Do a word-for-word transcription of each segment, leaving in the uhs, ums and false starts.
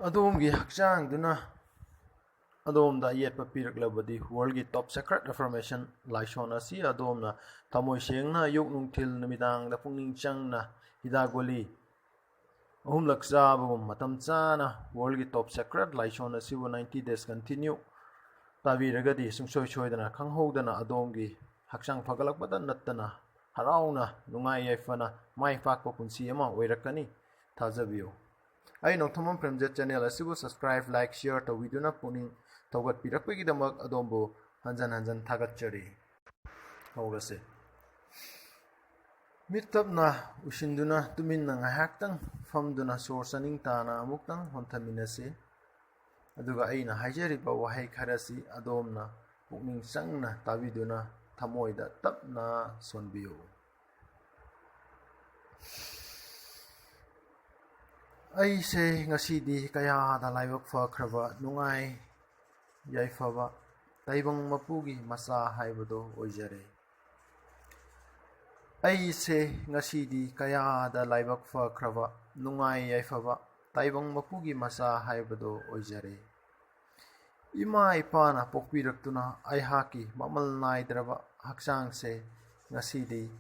ꯑꯗꯣꯝꯒꯤ ꯍꯛꯆꯥꯡꯗꯨꯅ ꯑꯗꯣꯝꯗ ꯑꯌꯦꯠꯄ ꯄꯤꯔꯛꯂꯕꯗꯤ, Worldꯒꯤ Top Secret Reformation ꯂꯥꯏꯁꯣꯟ ꯑꯁꯤ ꯑꯗꯣꯝꯅ ꯊꯃꯣꯏ ꯁꯦꯡꯅ ꯑꯌꯨꯛ, ꯅꯨꯡꯊꯤꯜ, ꯅꯨꯃꯤꯗꯥꯡꯗ ꯄꯨꯛꯅꯤꯡ ꯆꯪꯅ ꯍꯤꯗꯥꯛ ꯒꯨꯂꯤ ꯑꯍꯨꯝꯂꯛ ꯆꯥꯕꯒꯨꯝ ꯃꯇꯝ ꯆꯥꯅ Worldꯒꯤ Top Secret ꯂꯥꯏꯁꯣꯟ ꯑꯁꯤꯕꯨ ninety days continue ꯇꯥꯕꯤꯔꯒꯗꯤ, ꯁꯨꯡꯁꯣꯏ ꯁꯣꯏꯗꯅ ꯈꯪꯍꯧꯗꯅ ꯑꯗꯣꯝꯒꯤ ꯍꯛꯆꯥꯡ ꯐꯒꯠꯂꯛꯄꯗ ꯅꯠꯇꯅ, ꯍꯔꯥꯎꯅ, ꯅꯨꯡꯉꯥꯏ ꯌꯥꯏꯐꯅ ꯃꯥꯏ ꯄꯥꯛꯄ ꯄꯨꯟꯁꯤ ꯑꯃ ꯑꯣꯏꯔꯛꯀꯅꯤ꯫ ꯊꯥꯖꯕꯤꯌꯨ꯫ ꯑꯩ ꯅꯣꯡꯊꯣꯝꯕꯝ ꯄ꯭ꯔꯦꯝꯖꯤꯠ channel ꯑꯁꯤꯕꯨ subscribe, like, share ꯇꯧꯕꯤꯗꯨꯅ ꯄꯨꯛꯅꯤꯡ ꯊꯧꯒꯠꯄꯤꯔꯛꯄꯒꯤꯗꯃꯛ ꯑꯗꯣꯝꯕꯨ ꯍꯟꯖꯟ ꯍꯟꯖꯟ ꯊꯥꯒꯠꯆꯔꯤ꯫ ꯍꯧꯔꯁꯦ꯫ ꯃꯤꯠ ꯇꯞꯅ ꯎꯏꯁꯤꯟꯗꯨꯅ ꯇꯨꯃꯤꯟꯅ ꯉꯥꯏꯍꯥꯛꯇꯪ ꯐꯝꯗꯨꯅ ꯁꯣꯔ ꯆꯥꯅꯤꯡ ꯇꯥꯅ ꯑꯃꯨꯛꯇꯪ ꯍꯣꯟꯊꯃꯤꯟꯅꯁꯤ꯫ ꯑꯗꯨꯒ ꯑꯩꯅ ꯍꯥꯏꯖꯔꯤꯕ ꯋꯥꯍꯩ ꯈꯔꯁꯤ ꯑꯗꯣꯝꯅ ꯄꯨꯛꯅꯤꯡ ꯆꯪꯅ ꯇꯥꯕꯤꯗꯨꯅ ꯊꯃꯣꯏꯗ ꯇꯞꯅ ꯁꯣꯟꯕꯤꯌꯨ꯫ ꯑꯩꯁꯦ ꯉꯁꯤꯗꯤ ꯀꯌꯥꯗ ꯂꯥꯏꯕꯛ ꯐꯈ꯭ꯔꯕ, ꯅꯨꯡꯉꯥꯏ ꯌꯥꯏꯐꯕ ꯇꯥꯏꯕꯪ ꯃꯄꯨꯒꯤ ꯃꯆꯥ ꯍꯥꯏꯕꯗꯣ ꯑꯣꯏꯖꯔꯦ꯫ ꯑꯩꯁꯦ ꯉꯁꯤꯗꯤ ꯀꯌꯥꯗ ꯂꯥꯏꯕꯛ ꯐꯈ꯭ꯔꯕ, ꯅꯨꯡꯉꯥꯏ ꯌꯥꯏꯐꯕ ꯇꯥꯏꯕꯪ ꯃꯄꯨꯒꯤ ꯃꯆꯥ ꯍꯥꯏꯕꯗꯣ ꯑꯣꯏꯖꯔꯦ꯫ ꯏꯃꯥ ꯏꯄꯥꯅ ꯄꯣꯛꯄꯤꯔꯛꯇꯨꯅ ꯑꯩꯍꯥꯛꯀꯤ ꯃꯃꯜ ꯅꯥꯏꯗ꯭ꯔꯕ ꯍꯛꯆꯥꯡꯁꯦ ꯉꯁꯤꯗꯤ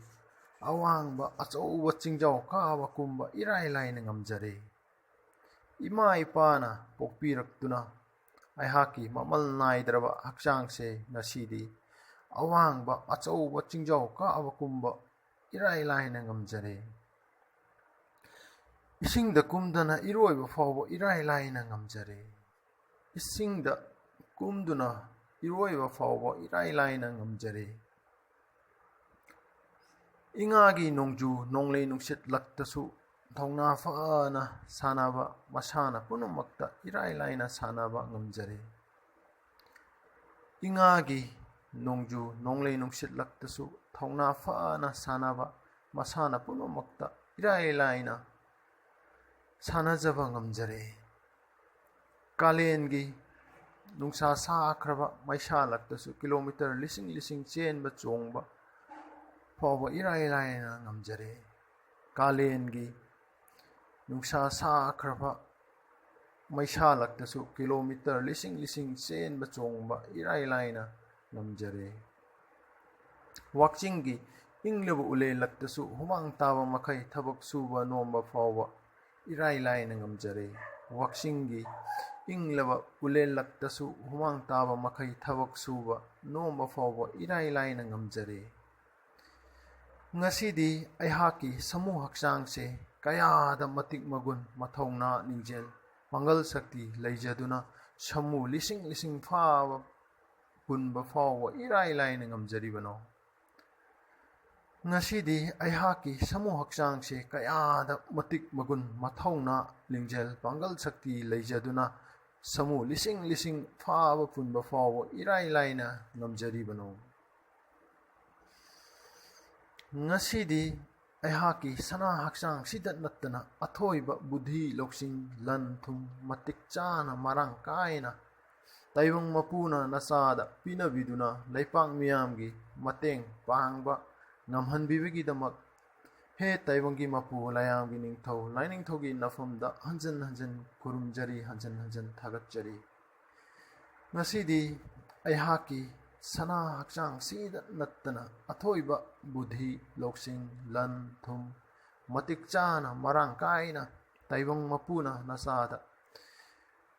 ꯑꯋꯥꯡꯕ ꯑꯆꯧꯕ ꯆꯤꯡꯖꯥꯎ ꯀꯥꯕ ꯀꯨꯝꯕ ꯏꯔꯥꯏ ꯂꯥꯏꯅ ꯉꯝꯖꯔꯦ꯫ ꯏꯃꯥ ꯏꯄꯥꯅ ꯄꯣꯛꯄꯤꯔꯛꯇꯨꯅ ꯑꯩꯍꯥꯛꯀꯤ ꯃꯃꯜ ꯅꯥꯏꯗ꯭ꯔꯕ ꯍꯛꯆꯥꯡꯁꯦ ꯉꯁꯤꯗꯤ ꯑꯋꯥꯡꯕ ꯑꯆꯧꯕ ꯆꯤꯡꯖꯥꯎ ꯀꯥꯕ ꯀꯨꯝꯕ ꯏꯔꯥꯏ ꯂꯥꯏꯅ ꯉꯝꯖꯔꯦ꯫ ꯏꯁꯤꯡꯗ ꯀꯨꯝꯗꯅ ꯏꯔꯣꯏꯕ ꯐꯥꯎꯕ ꯏꯔꯥꯏ ꯂꯥꯏꯅ ꯉꯝꯖꯔꯦ꯫ ꯏꯁꯤꯡꯗ ꯀꯨꯝꯗꯨꯅ ꯏꯔꯣꯏꯕ ꯐꯥꯎꯕ ꯏꯔꯥꯏ ꯂꯥꯏꯅ ꯉꯝꯖꯔꯦ꯫ ꯏꯉꯥꯒꯤ ꯅꯣꯡꯖꯨ ꯅꯣꯡꯂꯩ ꯅꯨꯡꯁꯤꯠ ꯂꯛꯇꯁꯨ ꯊꯧꯅꯥ ꯐꯅ ꯁꯥꯟꯅꯕ, ꯃꯁꯥꯟꯅ ꯄꯨꯝꯅꯃꯛꯇ ꯏꯔꯥꯏ ꯂꯥꯏꯅ ꯁꯥꯟꯅꯕ ꯉꯝꯖꯔꯦ꯫ ꯏꯉꯥꯒꯤ ꯅꯣꯡꯖꯨ ꯅꯣꯡꯂꯩ ꯅꯨꯡꯁꯤꯠ ꯂꯛꯇꯁꯨ ꯊꯧꯅꯥ ꯐꯅ ꯁꯥꯟꯅꯕ, ꯃꯁꯥꯟꯅ ꯄꯨꯝꯅꯃꯛꯇ ꯏꯔꯥꯏ ꯂꯥꯏꯅ ꯁꯥꯟꯅꯖꯕ ꯉꯝꯖꯔꯦ꯫ ꯀꯥꯂꯦꯟꯒꯤ ꯅꯨꯡꯁꯥ ꯁꯥꯈ꯭ꯔꯕ ꯃꯩꯁꯥꯂꯛꯇꯁꯨ kilometre ꯂꯤꯁꯤꯡ ꯂꯤꯁꯤꯡ ꯆꯦꯟꯕ ꯆꯣꯡꯕ ꯐꯥꯎꯕ ꯏꯔꯥꯏ ꯂꯥꯏꯅ ꯉꯝꯖꯔꯦ꯫ ꯀꯥꯂꯦꯟꯒꯤ ꯅꯨꯡꯁꯥ ꯁꯥꯈ꯭ꯔꯕ ꯃꯩꯁꯥ ꯂꯛꯇꯁꯨ ꯀꯤꯂꯣꯃꯤꯇꯔ ꯂꯤꯁꯤꯡ ꯂꯤꯁꯤꯡ ꯆꯦꯟꯕ ꯆꯣꯡꯕ ꯏꯔꯥꯏ ꯂꯥꯏꯅ ꯉꯝꯖꯔꯦ꯫ ꯋꯥꯛꯆꯤꯡꯒꯤ ꯏꯪꯂꯕ ꯎꯂꯦꯜ ꯂꯛꯇꯁꯨ ꯍꯨꯃꯥꯡ ꯇꯥꯕ ꯃꯈꯩ ꯊꯕꯛ ꯁꯨꯕ ꯅꯣꯝꯕ ꯐꯥꯎꯕ ꯏꯔꯥꯏ ꯂꯥꯏꯅ ꯉꯝꯖꯔꯦ꯫ ꯋꯥꯛꯆꯤꯡꯒꯤ ꯏꯪꯂꯕ ꯎꯂꯦꯜ ꯂꯛꯇꯁꯨ ꯍꯨꯃꯥꯡ ꯇꯥꯕ ꯃꯈꯩ ꯊꯕꯛ ꯁꯨꯕ ꯅꯣꯝꯕ ꯐꯥꯎꯕ ꯏꯔꯥꯏ ꯂꯥꯏꯅ ꯉꯝꯖꯔꯦ꯫ ꯉꯁꯤꯗꯤ ꯑꯩꯍꯥꯛꯀꯤ ꯁꯃꯨ ꯍꯛꯆꯥꯡꯁꯦ ꯀꯌꯥꯗ ꯃꯇꯤꯛ ꯃꯒꯨꯟ, ꯃꯊꯧꯅꯥ, ꯂꯤꯡꯖꯦꯜ, ꯄꯥꯡꯒꯜ, ꯁꯛꯇꯤ ꯂꯩꯖꯗꯨꯅ ꯁꯃꯨ ꯂꯤꯁꯤꯡ ꯂꯤꯁꯤꯡ ꯐꯥꯕ ꯄꯨꯟꯕ ꯐꯥꯎꯕ ꯏꯔꯥꯏ ꯂꯥꯏꯅ ꯉꯝꯖꯔꯤꯕꯅꯣ? ꯉꯁꯤꯗꯤ ꯑꯩꯍꯥꯛꯀꯤ ꯁꯃꯨ ꯍꯛꯆꯥꯡꯁꯦ ꯀꯌꯥꯗ ꯃꯇꯤꯛ ꯃꯒꯨꯟ, ꯃꯊꯧꯅꯥ, ꯂꯤꯡꯖꯦꯜ, ꯄꯥꯡꯒꯜ, ꯁꯛꯇꯤ ꯂꯩꯖꯗꯨꯅ ꯁꯃꯨ ꯂꯤꯁꯤꯡ ꯂꯤꯁꯤꯡ ꯐꯥꯕ ꯄꯨꯟꯕ ꯐꯥꯎꯕ ꯏꯔꯥꯏ ꯂꯥꯏꯅ ꯉꯝꯖꯔꯤꯕꯅꯣ? ꯉꯁꯤꯗꯤ ꯑꯩꯍꯥꯛꯀꯤ ꯁꯅꯥ ꯍꯛꯆꯥꯡꯁꯤꯗ ꯅꯠꯇꯅ ꯑꯊꯣꯏꯕ ꯕꯨꯙꯤ, ꯂꯧꯁꯤꯡ, ꯂꯟ ꯊꯨꯝ ꯃꯇꯤꯛ ꯆꯥꯅ ꯃꯔꯥꯡ ꯀꯥꯏꯅ ꯇꯥꯏꯕꯪ ꯃꯄꯨꯅ ꯅꯆꯥꯗ ꯄꯤꯅꯕꯤꯗꯨꯅ ꯂꯩꯄꯥꯛ ꯃꯤꯌꯥꯝꯒꯤ ꯃꯇꯦꯡ ꯄꯥꯡꯕ ꯉꯝꯍꯟꯕꯤꯕꯒꯤꯗꯃꯛ ꯍꯦ ꯇꯥꯏꯕꯪꯒꯤ ꯃꯄꯨ ꯂꯥꯏꯌꯥꯝꯒꯤ ꯅꯤꯡꯊꯧ ꯂꯥꯏꯅꯤꯡꯊꯧꯒꯤ ꯅꯐꯝꯗ ꯍꯟꯖꯟ ꯍꯟꯖꯟ ꯈꯨꯔꯨꯝꯖꯔꯤ, ꯍꯟꯖꯟ ꯍꯟꯖꯟ ꯊꯥꯒꯠꯆꯔꯤ꯫ ꯉꯁꯤꯗꯤ ꯑꯩꯍꯥꯛꯀꯤ ꯁꯅꯥ ꯍꯛꯆꯥꯡꯁꯤꯗ ꯅꯠꯇꯅ ꯑꯊꯣꯏꯕ ꯕꯨꯙꯤ, ꯂꯧꯁꯤꯡ, ꯂꯟ ꯊꯨꯝ ꯃꯇꯤꯛ ꯆꯥꯅ ꯃꯔꯥꯡ ꯀꯥꯏꯅ ꯇꯥꯏꯕꯪ ꯃꯄꯨꯅ ꯅꯆꯥꯗ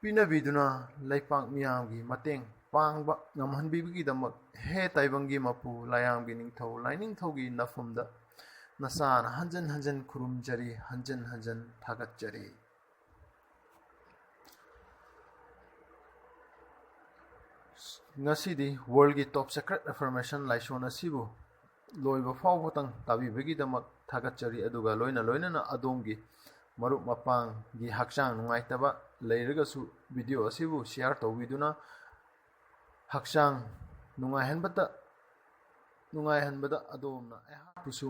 ꯄꯤꯅꯕꯤꯗꯨꯅ ꯂꯩꯄꯥꯛ ꯃꯤꯌꯥꯝꯒꯤ ꯃꯇꯦꯡ ꯄꯥꯡꯕ ꯉꯝꯍꯟꯕꯤꯕꯒꯤꯗꯃꯛ ꯍꯦ ꯇꯥꯏꯕꯪꯒꯤ ꯃꯄꯨ ꯂꯥꯏꯌꯥꯝꯒꯤ ꯅꯤꯡꯊꯧ ꯂꯥꯏꯅꯤꯡꯊꯧꯒꯤ ꯅꯐꯝꯗ ꯅꯆꯥꯅ ꯍꯟꯖꯟ ꯍꯟꯖꯟ ꯈꯨꯔꯨꯝꯖꯔꯤ, ꯍꯟꯖꯟ ꯍꯟꯖꯟ ꯊꯥꯒꯠꯆꯔꯤ꯫ ꯉꯁꯤꯗꯤ Worldꯒꯤ Top Secret Affirmation ꯂꯥꯏꯁꯣꯟ ꯑꯁꯤꯕꯨ ꯂꯣꯏꯕ ꯐꯥꯎꯕꯇꯪ ꯇꯥꯕꯤꯕꯒꯤꯗꯃꯛ ꯊꯥꯒꯠꯆꯔꯤ꯫ ꯑꯗꯨꯒ ꯂꯣꯏꯅ ꯂꯣꯏꯅꯅ ꯑꯗꯣꯝꯒꯤ ꯃꯔꯨꯞ ꯃꯄꯥꯡꯒꯤ ꯍꯛꯆꯥꯡ ꯅꯨꯡꯉꯥꯏꯇꯕ ꯂꯩꯔꯒꯁꯨ video ꯑꯁꯤꯕꯨ share ꯇꯧꯕꯤꯗꯨꯅ ꯍꯛꯆꯥꯡ ꯅꯨꯡꯉꯥꯏꯍꯟꯕꯇ, ꯅꯨꯡꯉꯥꯏꯍꯟꯕꯗ ꯑꯗꯣꯝꯅ ꯑꯩꯍꯥꯛꯄꯨꯁꯨ